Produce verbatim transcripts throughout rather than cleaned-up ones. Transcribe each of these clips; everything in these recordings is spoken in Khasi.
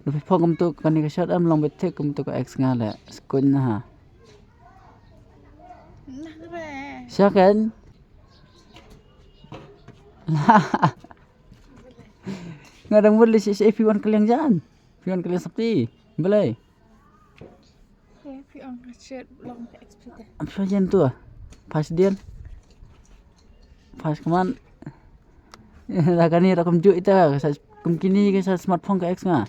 Phi phong kumtu kane ka shirt em, long beit thik kumtu ka ex nga leh. Skun na ha. Nah, kare. Sha kan? Nga dang mut leh shi shi phi wan kaliang jan. Phi wan kaliang sati. Balei? Phi wan ka shirt long ka ex phi te. Phi wan tu. Pas dien. Pas keman. Lah kane rukom ju ita ka sa kum kini ka sa smartphone ka ex nga.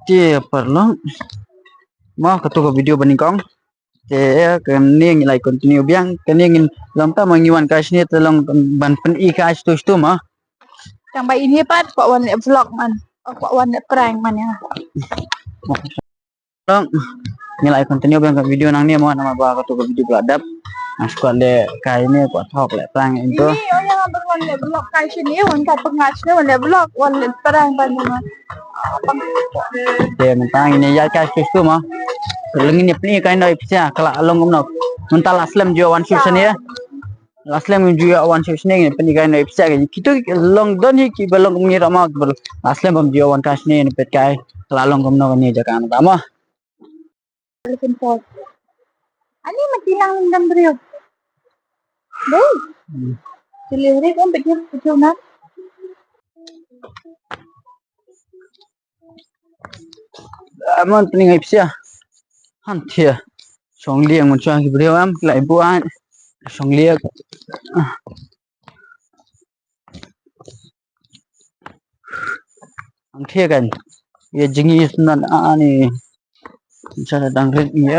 Te parlok. Ma katu ka video ba nyngkong. Te kane ngi lai continue biang, kane ngin long ta ma ngi wan kai shane te long ban pyni kai shatu shatu ma. Tang ba ini pat kwah wan leh vlog man. Oh, kwah wan leh prank man ïa. Long ngi lai continue biang ka video nangne mo, namar ba katu ka video ba la dep. Nga shu kwah leh kai ne, kwah thok leh prank ïa to. Ini oh ïa nga ban wan leh vlog kai shane, wan kai pyngngad shane, wan leh vlog, wan leh prank ban ïa nga. Te mynta ngin ïa kai shuh shuh mo. Leng ngin ïa pyni kai noh ïa phi sha ka la long kumno. Mynta la slem ju wan shuh shane. La slem ju wan shuh shane ngin pyni kai noh ïa phi sha. Kitu long don hi kiba long kum ngi ruh mo, kiba la slem bam ju wan kai shane ngin peit kai ka la long kumno kane jaka na ta mo. Elephant Fall. Ani mati lang dam briew. Dei. Hmm. Chili hari kan bagi bagi na. Amon tning ai psia. Han thia. Song liang mon chuang ki briew am lai buan. Song liang. Ang thie kan. Ye jingi nan ani. Sa dang rit ni.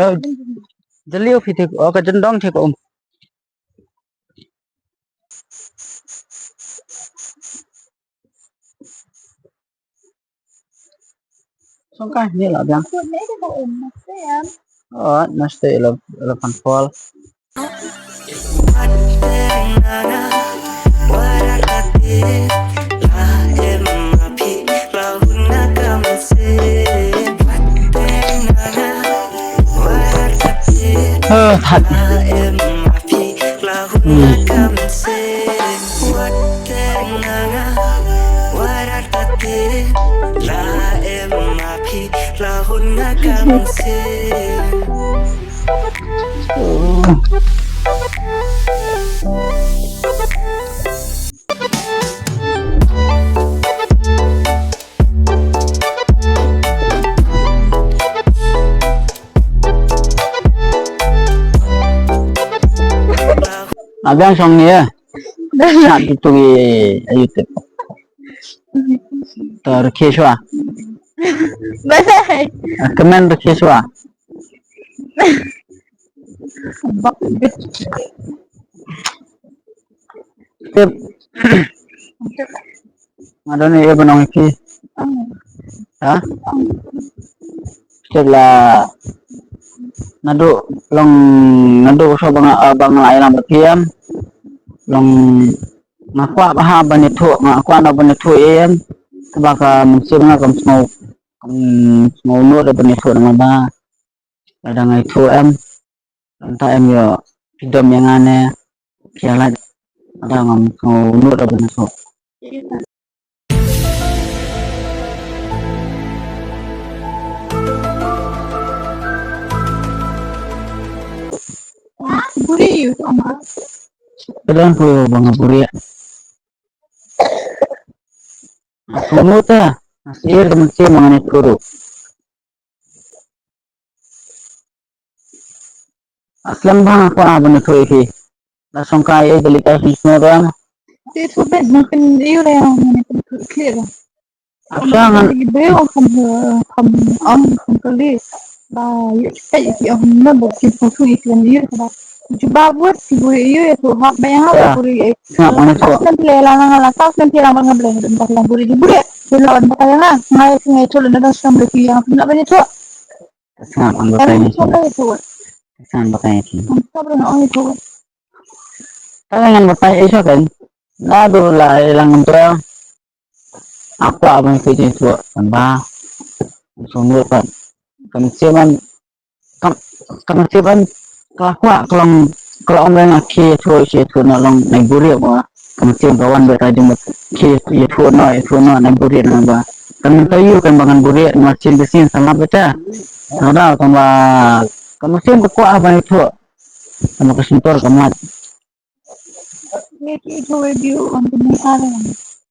Jaliu phi thik. Oh, ka jendong thik um. Song ka ni la biang. Oh, namaste, Elephant Fall. Oh, that. Hmm. Abang song ni ya. Sat tu tu ye ayu tu. Ter keswa. Bye. Kemen ter keswa. Tip. Nga don ïa ba nong ki. Ha? Tip la naduh long naduh so ba nga ba nga ai lang ba tiam. Long nga kwah ba ha ba ni thuh nga kwah na ba ni thuh ïa em. Kaba ka mynsiem nga kam sngew kam sngew nud ba ni thuh na nga ba. Lada nga ithuh em, lada em ïoh phi dom ïa nga ne, phi ïa lait, lada ngam sngew nud ban ithuh. Buri ïa u ma. Ka don phi ba nga buri ïa. Nga sngew nud ta, nga sngewsih ka mynsiem ba ngan ithuh ruh. Aslem bha nga kwah ban ithuh ïa phi. La shong kai ei da leit kai shisnor em. Te ithuh bet ngan pynïoh re ngan pynithuh clear. Apsha ngan. Ki briew kham kham ong kham kali. Ba ïoh ki peit ki ong na ba ki pynithuh ïa ki lam ïoh ka ba. Jubab wut ki briew ïoh ïathuh hap ba ïa nga ba briew ïoh. Ngam ngan ithuh. Kan phi la nga la ka kan phi la nga blei dum ba la briew di briew. Phi la wan ba ka ïa nga nga ïa nga ithuh la na dang sham le phi ïa nga phi la ban ithuh. Sngap ngan batai ni. Sngap batai ni. Sngap ngan batai ni. Tang ngan batai ni kan. Naduh la lang ngan tu. Aku abang tu je tu kan ba. Sungguh kan. Kan siaman kan Ka mynsiem ban ka kwah ka long, ka long ong ba nga khie ïathuh, khie ïathuh noh long nai buhrieh ba. Ka mynsiem ka wan bad ka jingmut khie ïathuh noh, ïathuh noh nai buhrieh na ba. Kan mynta ïoh kan ba ngan buhrieh, mynsiem ka sien sa map bad ta. Nada kan ba ka mynsiem ka kwah ban ïathuh. Kan ba ka shyntur ka map. Ïathuh, ïathuh dei u ong pynïaid.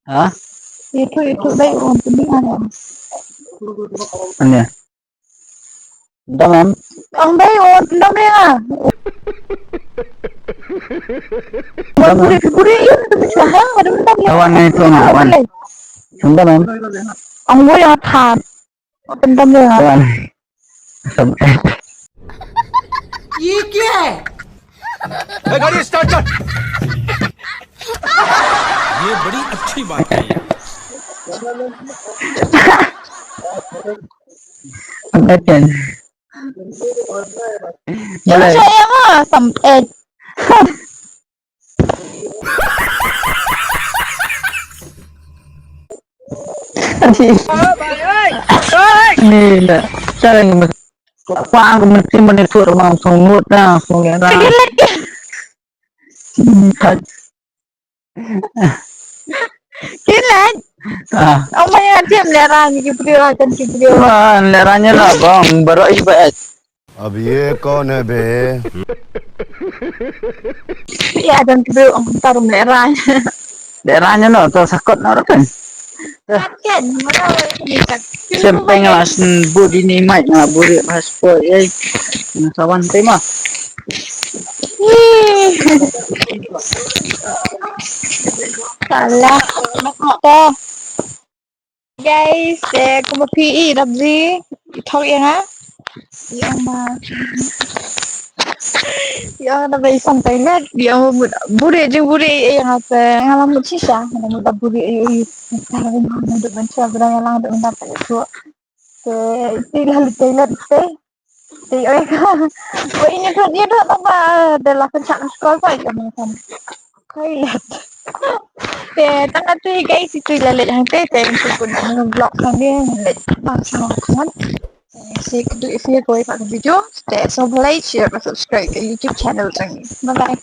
Ha? Ïathuh, ïathuh dei u ong pynïaid. Ane. Dang am? Ong dei u ong pynïaid. Wan buhrieh, buhrieh ïa tu biasa ha, ada benda ni. Awan ngai tu nga, awan. Sunda mam. Ong buhrieh ïa than. Ong pynïaid. Awan. Sam. ये क्या है? ए, गाड़ी स्टार्ट कर। ये बड़ी अच्छी बात है। Sam et kan. Balei? Saya mah sam et. Ni na. Cara ni mas. Kwah ka mynsiem ban ïathuh ruh ma sngewmut na, sngew ïa na. Kilat. Ah. Ong ba ïa jam lehrain ki briew, kan ki briew. Wan lehrain ïa la bang baroh i ba et. अब ये कौन है बे? Ïa kan ki briew ong tarum lehrain. Lehrain ïa no to sakot na rakan. Kan kan mana ni kan. Sempeng la sen bu di ni mai na bu di passport ai. Na sawan tema. Salah. Guys, eh, kumba phi i dap ji, thok ïa nga. Ïa ma. Ïa nga da bai san toilet, ïa ma mut buhrieh jing buhrieh ïa nga te nga la mut shisha, nga la mut da buhrieh ïa ïa. Nga la mut ban shisha, nga la mut ban da bai shuwa. Te ti la lut toilet te. Te oi ka. Oi ini tu dia tu apa? Dah lah pencak sekolah apa itu macam. Toilet. Te tang atu guys itu la leh hangte te untuk pun vlog kami leh bang sama kawan. Si kedu isi koi pak video. Te so like, share, subscribe ke YouTube channel kami. Bye bye.